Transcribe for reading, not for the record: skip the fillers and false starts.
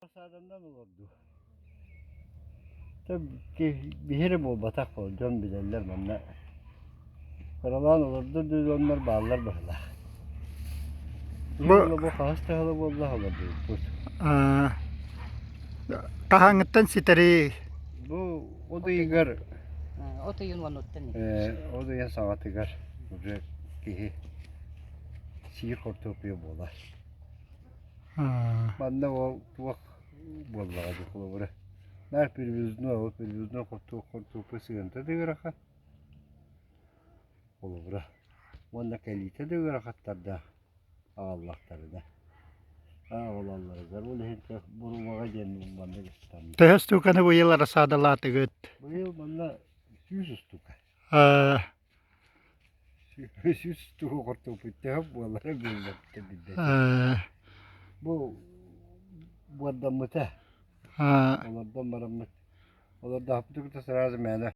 Сааданнан олордуу. Биһи эрэ буолбатах буол, дьон билэллэр манна. Кыралаан олордор да дьоннор бааллар быһыылаах. Бу Бу хаһыс да сыла буолла олордубуппут. хаһааҥҥыттан ситэри Бу от ыйыгар От ыйын уонуттан от ыйын саҥатыгар уже киһи сиир хортуоппуйа буолар. Манна ол туох буоллаҕа дии холобура наар перевязной ол перевязной хортуоппуй сыһыанта да ыарахан холобура уонна кэлиитэ да ыарахаттардаах аҕаллахтарына аҕалалларыгар ол иһин бурулаҕа диэн маннык ыстаммыт Төһө устууканы быйыл рассадалаатыгыт? Быйыл манна 100 устуука 100 устуука хортуоппуй төһө буолара биллибэт билбэтим Бу буордаммыта олордон бараммыт олордоохпутугар сразу мээнэ.